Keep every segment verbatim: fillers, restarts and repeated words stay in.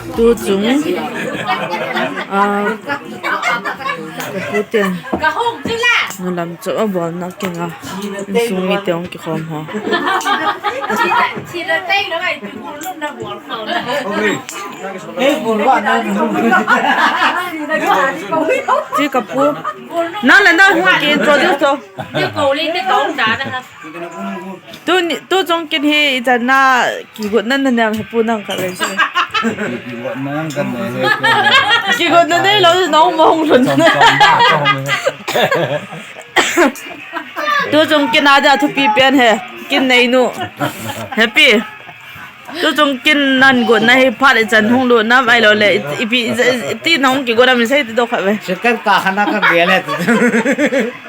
Tu chung, ah, ka pu ten nulam chu a bol na kinga, insung mite hung kikhom ho. Chi ka pu. Nang le nang hung ki introduce to. Tu ni, tu chung kin hi ijat na kigot na na nem he pu nang ka le. Kigot na nei lo na mo hung lhun. Tu chung kin a dia thupi pen he. Kin nei nu. Happy. Tu chung kin nan got na hi phat ichan hung lut nam ahilou le, i, ipi, i, i, ti na hung kigot nam sei ti doh khat ve. Second ka khana ka gel e.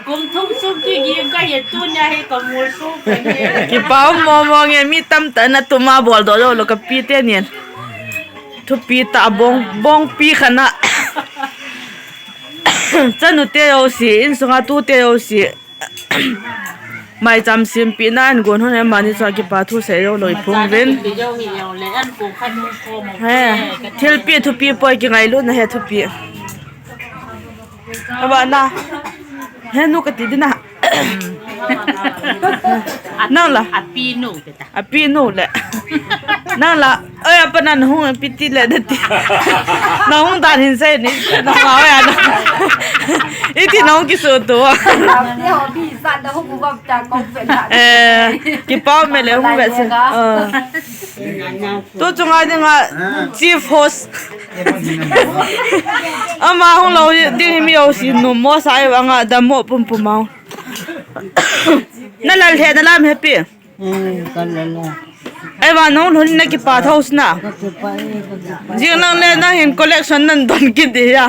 Kum thum sung kigim ka hi tunia hi ka mul su ka hi. Kipa um mo mo nge mi tamtah na tuma bol doh doh lou ka pi te nin. Thupi ta bong, bong pi khana. Chanu te jouse, insunga tu te jouse. Maicham simpi na an gon hon he mani chu kipa thu sei lou lou i phung vin. He, thilpi thupi poi kingailut na he thupi. Aba na. He nu ka ti dina. Nang la. Api nu. Api nu le. Nang la. Oi, apa nan hung api ti le na ti. Na hung dan hin sei ni. Na ma oi ana. Iti na hung kisu tu. Te ho bi sa da hung bap ta kong pe na. Eh, kipa me le hung ve se. Eh. Tu chunga dinga chief host. Ama hung lou ding mi jouse nu mo sa ai vanga dam mo pum pum mau. Na lal he na lam happy. Eh, ka lal. Ai va nong lhun na kipa tho sna. Ka kipa e, ka kipa. Jing nang le nang hin collection nan don kit di ya.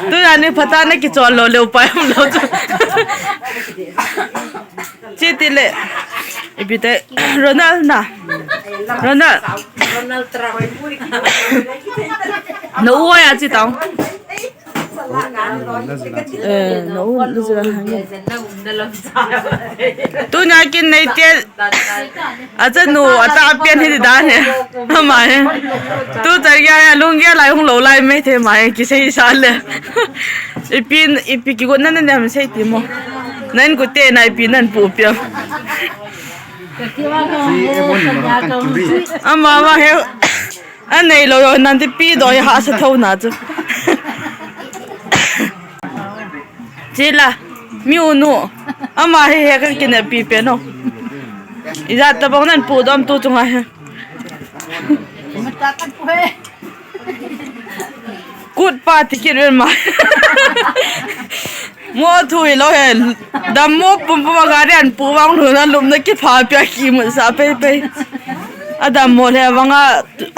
Tu ya ni phata na kichol lou leu pai um lou chu. Chi ti le. Ipi te Ronald na. Ronald. Ronald Trump. Na u ya chi tong. Eh, no, no, no, no. Tunia kin nei te. Achanu, ata pian hi dan he. Ama he. Tu ta ya ya lung ya lai hung lou lai mai the mai kisei sa le. Ipi, ipi kigot na na nem sei ti mo. Nan ku te na ipi nan pu pian. Ama, ama he. Anei lou, nan ti pi doh hahsa tho na chu. Chi la, mi u nu. Ama hi he kan kine pi pe no. Ijat tabang nan pu dom tu chunga he. Kut pa ti kit vel ma. Mo thu hi lou he. Dam mo pum pum a gari an pu vang lhun a lupna kipha pia kimu sa pei pei. A dam mo le vanga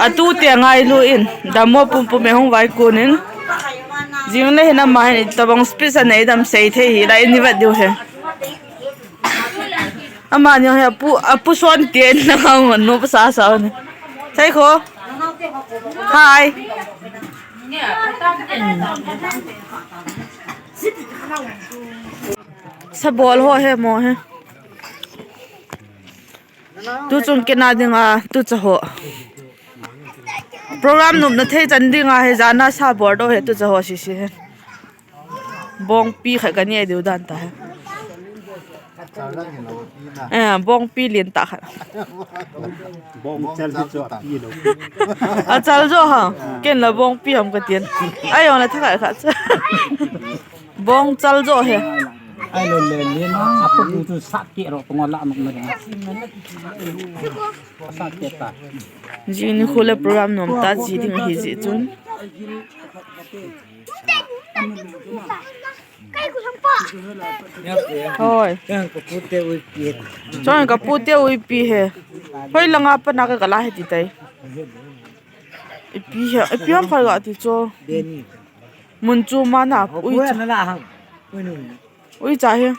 a tu te ngailu in. Dam mo pum pum e hung vai kun in. Jing le hin ama hin tabang speech a nei dam sei thei hi la in ni vet diu he. Ama ni he pu, a pu son te na ka ngon no pa sa sa ni. Sai kho. Hi. Sabol ho he mo he. Tu chung kina dinga, tu cha ho. Program nopna thei chan dinga he jana sabol doh he tu cha ho sisi he. Bongpi khat ka ne diu dan ta he. Eh, bongpi lien tah khat. Bong chal hi chu api lou. A chal jo ha. Ken la bongpi ham ka tin. Ai, ong la thakhat khat. Bong chal jo he. Ai lo le le na, a pu tu sa ke ro tong la no na. Sa ke ta. Jing ni khu le program nom ta ji ding hi ji chun. Hoi. Chon ka pu te uipi he. Hoi langa pana ka kala he ti tai. Ipi he, ipi ham phal ga ti cho. Mun chu ma na ui cha. Ui cha he.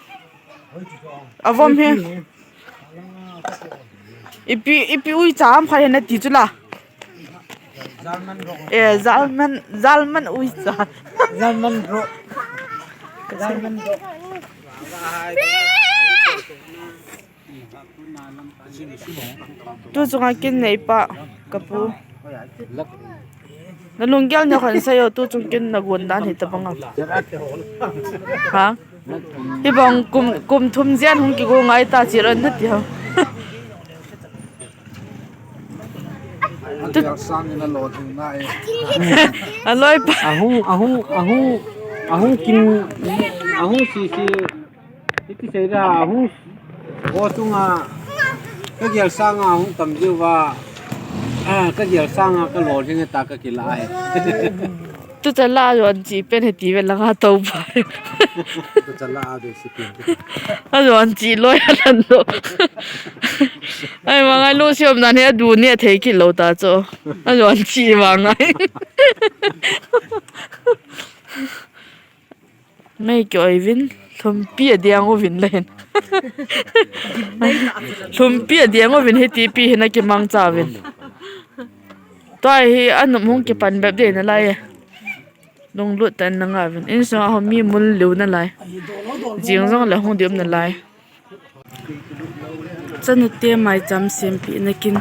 Avom he. Ipi, ipi ui cha am kha he na ti chu la. Eh, Zalman, Zalman ui cha. Zalman ro. Zalman ro. Tu chunga kin nei pa ka pu. Na lunggel ni khan sa yo tu chung kin na gon dan hi ta bang a. Ha? Hi bang kum, kum thum jen hung kigo ngai ta chi ran na ti ha. Atu sang in a lo thung na e. A loi pa. Ahung, ahung, ahung, ahung kin, ahung si si. Iti sei da ahung. Go sunga. Ka gel sanga ahung tam jiu va. Ah, ka gel sanga ka lo thing ta ka kila e. Tu chala jon chi pen he ti ve langa to pa. Tu chala a de si pen. A jon chi loi a lan lo. Ai, ma ngai lo siom nan he du ni thei ki lo ta cho. A jon chi ma ngai. Mei ki oi vin, lhumpi a diang uvin le hin. Lhumpi a diang uvin hiti pi hin a kimang cha vin. Tua hi a num hung kipan bep de na lai e. Lunglut tan na nga vin. Insung a hung mi mul liu na lai. Jing jong le hung dium na lai. Chanute maicham sempina kin,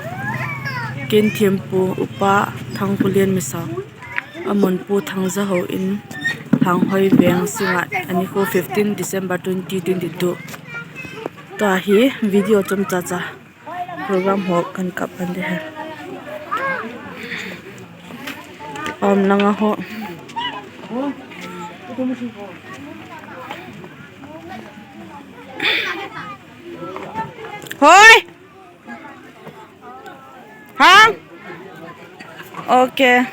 kin thempu Upa Thangkulen Misao, amun Pu Thangjaho in Thanghoi Veng Singngat, ani kho fifteen December twenty twenty-two. Tua hi video chomcha cha program ho kan kap kan de he. Pam langa ho. Hoi. Ha? Okay.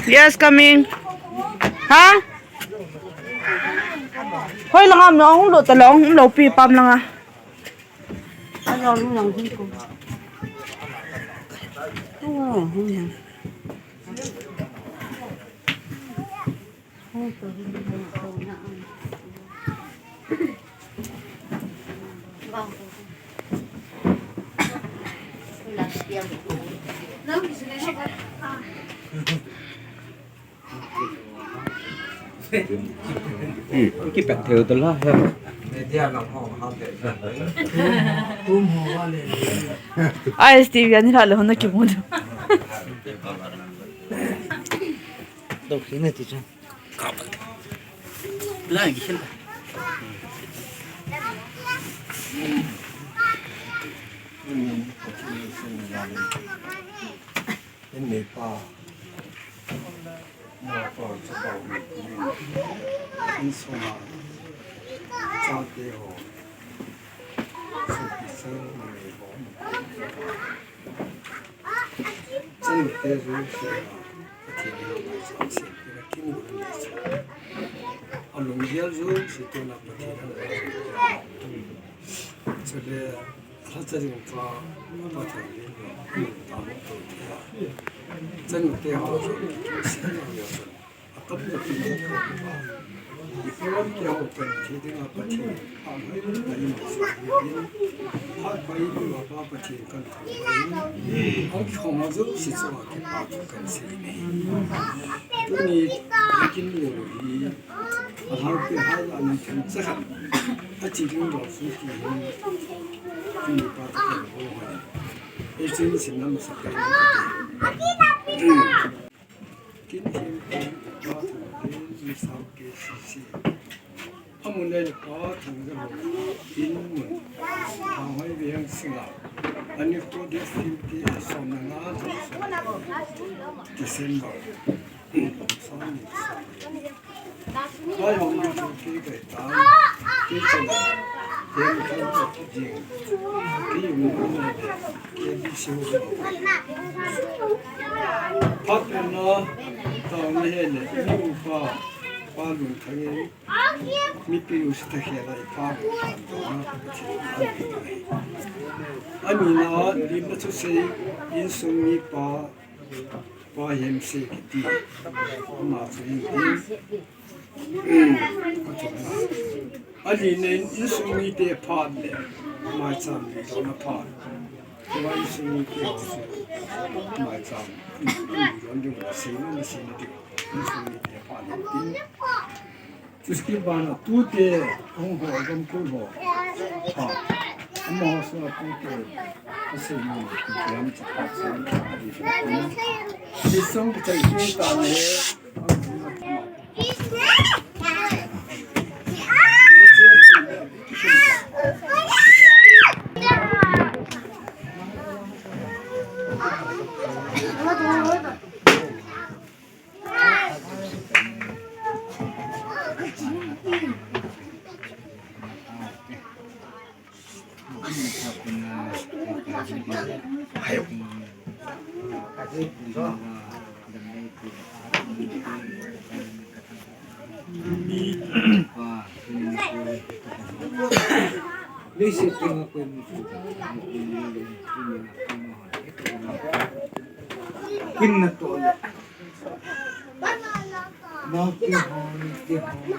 Yes, coming. Ha? Hoi langa mi ong lo ta long, lo pi pam langa. Ki pet theu to la he. Media lang ho ha pe. Tum ho wa le. I S T V ani la le ho na ki mu. Do ki ne ti chu. La ki hin. Inn neipa, naopa chapang, insunga chate ho, sopi chang numei ho, chate jouse a, Pathen in maicham sempina kimu na nei chu. Alunggel jouse tuna Pathen in chule Lhacha ding pa, pa thang ding pa, ta mo to tia. Chanu te ho, se na ya. Atap ta pi ni ka pa. Ni ko ram te ho kan thi ding a Pathen. A mai na ni ma sa ni. Ha pa i ni ma pa Pathen kan tho. Ang khong ma zo si so ki pa kan si ni. Tu ni kin lo hi. Alhangpi hai la ni thum cha khat. Achi ding lo su ti hin. Ti pa ta kan ho hai. Ei chin sin nam sa kai. Kin thim kin pa thum kin ni sau ke si si. Amun le pa thum ja ho. Kin mun. Thanghoi Veng Singngat. Ani ko de sim ti som na nga som. December. Som ni som. Kai hom ni chu ki kai ta. Ki chen. Ki kan ta ki jing. Ki yung ni na de. Ki di siu. Phat na ta na he le. Ni u pa. Pa lun thang e. Mi pi u si ta he la i pa lun thang to na. Ani na lim na chu sei. Insung mi pa. Pa Hemse kiti. Ama chu hin tin. A chungna. Ali nen insung mite phat le. Maicham li lo na phat. Tua insung mite ho chu. Maicham. Li lo ding sei na sei na ding. Chuski bana tute hung ho gam kul ho. Ha. Ama ho sa tute. Ase ni kiam cha pa cha. Isong kichai ke ta ne. Kinna to le. Nau te ho, ni te ho, ni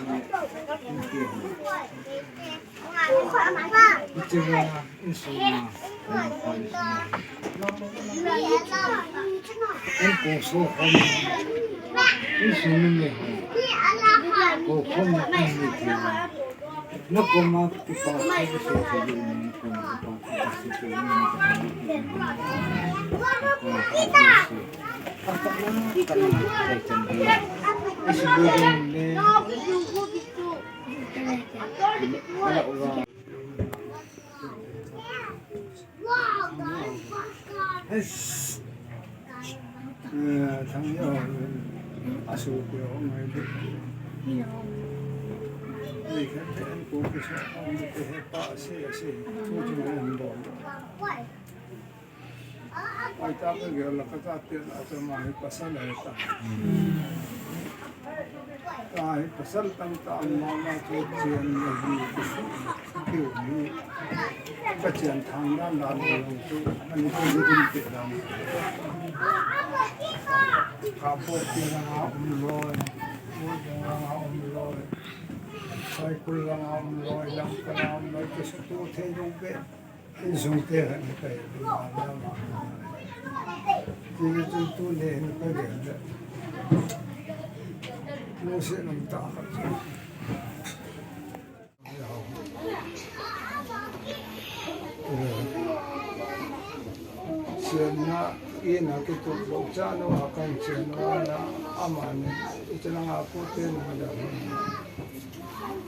te ho. Hiche va, insung a. Insung so khom. Insung ni me ho. Ko khom ni te ho. Na koma kipa, kipa, kipa, kipa, kipa, kipa, kipa, kipa, kipa, kipa, kipa, kipa, kipa, kipa, kipa, kipa, Thang yo, asu ko ngai de. Ni khat te an ko ke sa, an ke he pa se, se. Tu chu an bo. Ai ta ke la ka ta te la ta ma he pa sa la ta. Ka hi pasal tam ta mama chu chian na hi kisu kiu hi. Ka chian thang dan dan lo chu ani ko ni din pe dan. Ka po ti na nga um loi. Mo na nga um loi. Sai kul na nga um loi. Lam ka na um loi. Kisu tu thei lo pe. Insung te khat ni kai, ma, ma, ma. Ti ni tu, tu ni ni kai de. Lungset um tah khat. Sian na, ina kitup lou cha no, a kan sian no, na, ama ni, i cha na nga ko te no, da.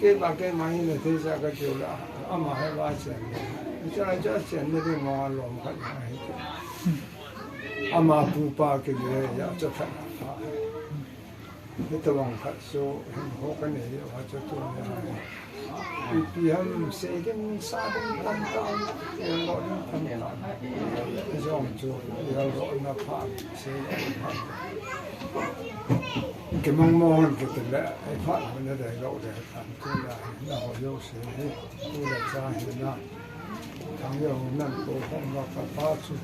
Keima, keima hi na thei sa ka tiu la, ama hi va chen. Cha, cha chen na ding ma lom khat na hi. Ama pu pa ki le ya cha khat na. Hi ta wang khat so, hin ho ka nei ya cha tu na. Ipi ham se ding sa ding tam tam, ya lo ding tam tam. Jong chu, ya lo na pha, se ya pha. Kimang mo hon kiti le, ai pha na dai lo de. An tu la hi, na ho jouse hi, tu le cha hi na. Thang yo nan ko hong na ka pa chu.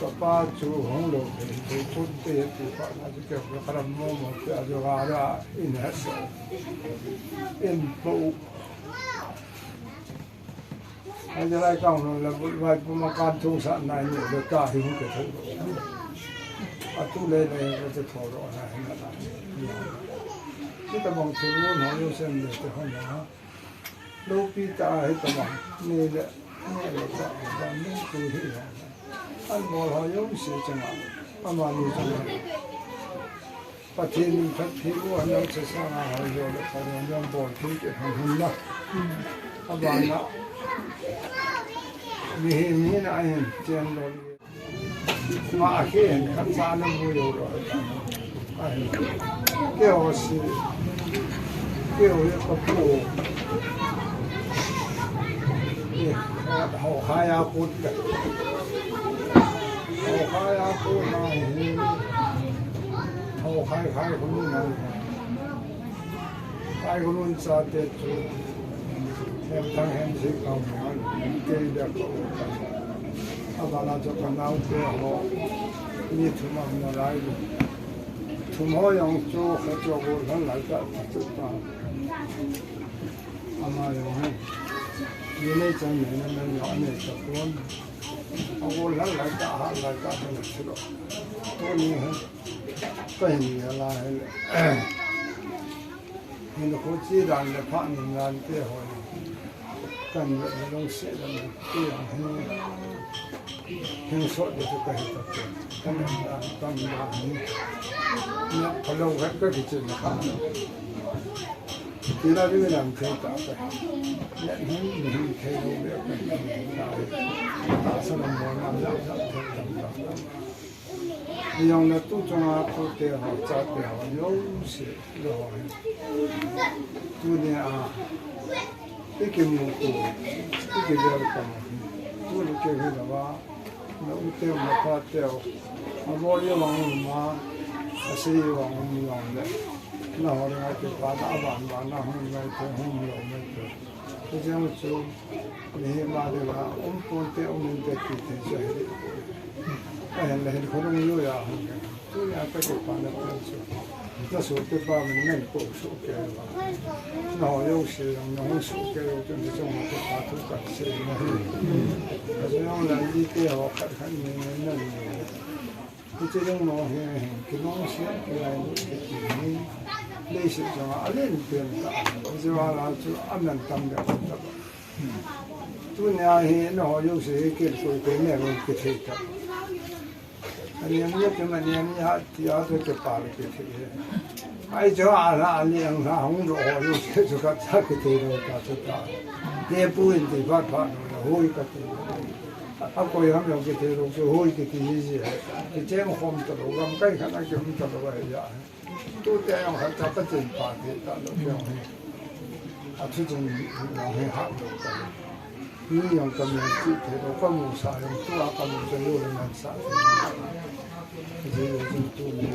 Ka pa chu hong lou thei, thei chun te ti pa na chu ke ka ram mo mo pe a jo ga ra in ha so. In po. Ajalai kang no la vai puma kan thung sa nai ni le ka hi hu ke tho. A tu le le ke te tho ro na hi na la. Kita bang thil won ho yo sen le te ho na. Lo pi ta hi ta bang ni le ni le ta bang ni tu hi na. An bol ho yo si changa. Ama ni changa. Pathen in phatthei u anau cha sanga hoi jo le Pathen in bol thei te hon hon na. Abana. Mi hi mi na ahin chen lo. Ma a khen khat cha na mu yo lo. Ahin. Ke ho si. Ke ho ye ka pu. Ye, ho kha ya kut ka. Ho kha ya kut na hi. Ho khai khai ko nu na. Khai ko nun cha te chu. Hem thang hem si ka mu an. Ke da ko. Abana chu ka nau te ho. Ni thum am na lai lu. Thum ho yong chu kha chu ko han lai ka chu ta. Ama yong hai. Ni nei chang nei na na yong nei ta kon. A ko lai lai ta ha lai ta ha na chu lo. To ni ha. Kahin ngai lai le. Hin khu chi dan le pha nin dan te ho. Kan ve le long se dan te ho. Hin so de chu kahi ta te. Kan dan kan dan ni. Ne pha lo ka ka ki chen ka. Ti la di me lam thei ta ka. Ne hin hin thei lo le ka. Ta sa lam mo na la la thei ta ta. Jong le tu chunga tute ho, chate ho, jouse le ho hi. Tunia, i kimuto, i kivelcome. Tu le kei hi lou va, na u teu, na pa teu. Abo i vang um a, asei i vang um jong le. Na ho le ngai te pa na aban ban na hung ngai te, hung lou ngai te. Hijeh chun, mihem a dinga, um ponte, um inte ti thei chu ahi. Ahin la hin khonung jui a hung ke. Tunia kakipana pen chu. Na sohte pa min nang ko soh kei uva. Na ho jouse jong, na hung soh kei u chun, hiche ho te pa thu kasei na hi. Ajeh jong le, jite ho khat khat ni ni na ni. Hiche ding mo hi, hi, kilungset, kilailut, kiti hi, leiset chunga alen pen tah. Hiche vala chu aman tam deh tah. Tunia hi, na ho jouse hi, kel koi koi ne, kithei tah. Aniam ni kim, aniam ni hat, ti a chu kipal kithei hi. Ai chu a la, ani ang la, hung lou ho jouse chu khat cha kithei lou tah chu tah. Te pu in ti phat phat lou la, hoi kati. A koi ham jong kithei lou chu hoi kiti ji ji. Kicheng khom talou, lamkai khat a kium talou ahi ja. Tute jong khat cha Pathen pha thei talou jong hi. A thu chung jong hi hat lou ta. Ni jong kamu chi thei lou, kamu sa jong tua kamu cha lou le man sa. Ji lou jing tu ni.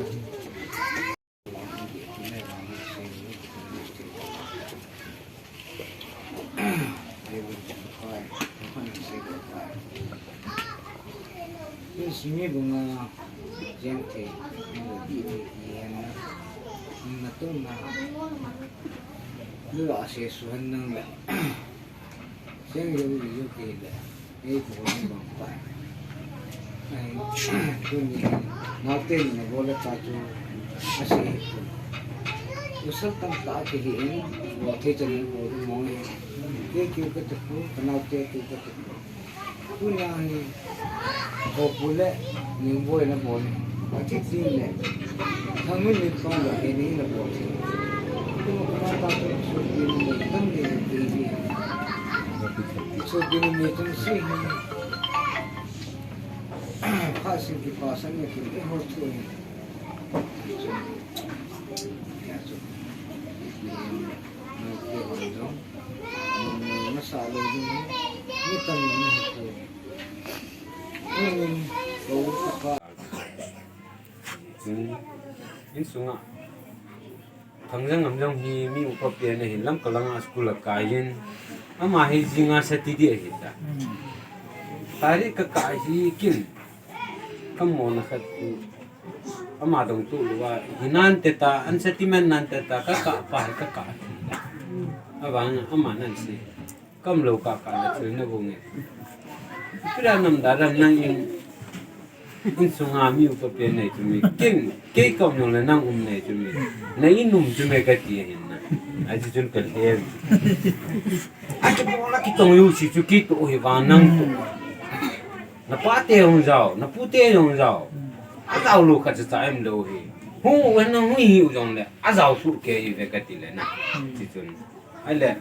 Simi bunga jeng thei, di thei, di hen na, na tu na, lu a se su han nang le, jeng yo yo ke le. Ei, bol ni bang pa. Ai, tuni, naote ni na bol le pa chu, ase hi tu. Usal tam ta ke hi en, bol thei chan en bol du mong e. Ke kiu ka tu pu, ka naote kiu ka tu pu. Tuni hi, ko pu le, ning boi na bol e. Ati tin le. Thangmin min kong la, he ni na bol e. Tu ma ka ta tu, su tin le, tam ni, ti ni. Chu din ni chun si hi. Pha sin kipa san ni kin e ho thu ni. Ya chu. Ni ke hon jong. Ni ma sa lo ni. Ni tan ni hi ko. Ni ko ka. Insunga. Thangjang Ngamjang hi mi upa pen ahin, Lamka langa school akai in, ama hi jinga sati di ahi ta. Tari kakah hi kin, kamona khat tu, ama dong tu lua, hinan te ta, an sati man nan te ta, kakah pa hi kakah hi ta. Avang ama nan si. Kamlou kaka na thil na gung e. Pira nam da ram nang in, insunga mi upa pen nei chu mi. Ken, kei kam nong le nang um nei chu mi. Na in um chu me kati ahin na. Aji chun kal he. Aji bola kitong yu si chu kito hi vang nang to. Na pa te hung jao, na pu te hung jao. Ajao lou khat cha cha em lou hi. Hung u nang hui hi u jong le. Ajao su ke hi ve kati le na. Ti chun. Ahile,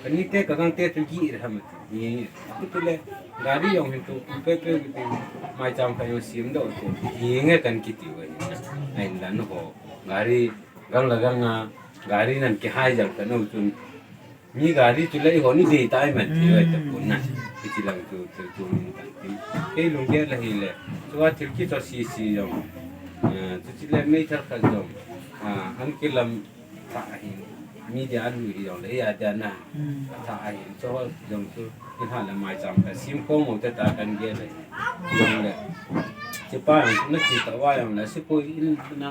kanite kagangte chu gih ham ti. Ni, ati le, gari jong hin tu, pe pe ti, maicham khat jong sem doh ti. Ni nge kan kiti uva hin. Ahin la nu ho, gari, gang la gang a, gari nan kihai jal kanu chun. Mi gari chu le eiho ni dei tai man ti uva ta pun na. Kiti lang chu, chu, chu min ta ti. Kei lunggel la hile, chua thil kicho sisi jong. Eh, chuti le meithal khat jong. Ah, an kilam Tha ahin, media a lui hi jong le, ya dia na. Tha ahin, chu jong chu, i ha le maicham khat sem khom mo te ta kan gel le. Jong le. Chi pa jong na chi ta uva jong le, si ko in na,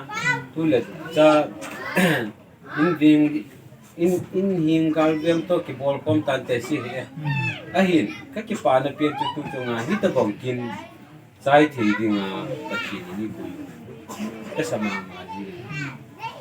tu le cha, in ding, in, in hing gal veng to kibol khom tan te si he. Ahin, kakipana pen chu tu chunga, hi ta bang kin. Chai thei dinga Pathen in eipui u. Kasa mama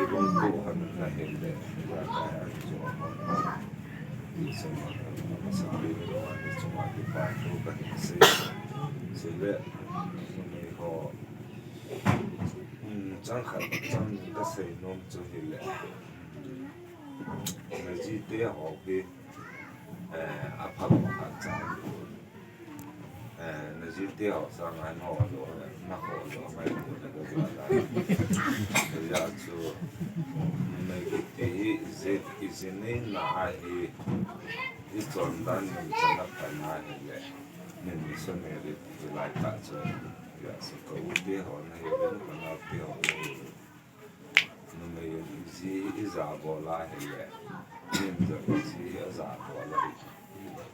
kilungto hon na hile, ya ka ya chu a hon. Ni sama ka ma sa ni lo ni chunga kipa thu kahin sei. Seile, numei ho. Hmm, chang khat, chang ni kasei nom chu hile. Najite ho hi, eh, apha pha chang. Eh, najite ho sanga naho lo, naho lo, ngai lo, na lo, la, la. Ya chu, numei kiti hi, ijat, ijat nei na hi, ichondan min chana pha na hile, min missionary ti lai ta chu, ya chu ka u te ho na hi, ka nao te ho na hi. Numei in iji hi ija bol a hile, min jong iji hi aja bol ahi.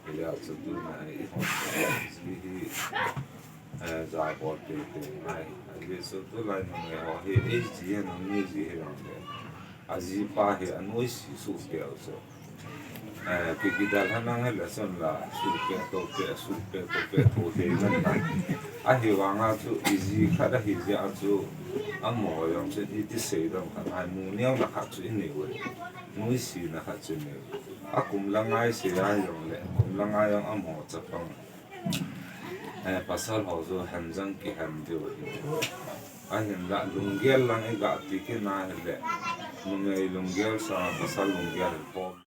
Hijeh chun tuna hi ihon iji hi, eh, ja bol teitei ngai. Ajeh chu tulai numei ho hi, iji hi nung ni ji hi nung le. Aji pa hi anoise suh keu chu. Eh, kikidal hanang hile chun la, suhpeh tohpeh, suhpeh tohpeh, tohpeh ngan ta. Ahivanga chu, iji khat ahi jeh a chu, amaho jong chun iti sei dam khat, ai, mu neo na khat chu inei uve. Noise na khat chu inei uve. Akum la ngai sei a jongle, kum la ngai jong amaho chapang. Eh, pasal ho chu hemjang kihem diu ahi. Ahinla lunggel lang iga ti kit na hile, numei lunggel sanga pasal lunggel hi pom.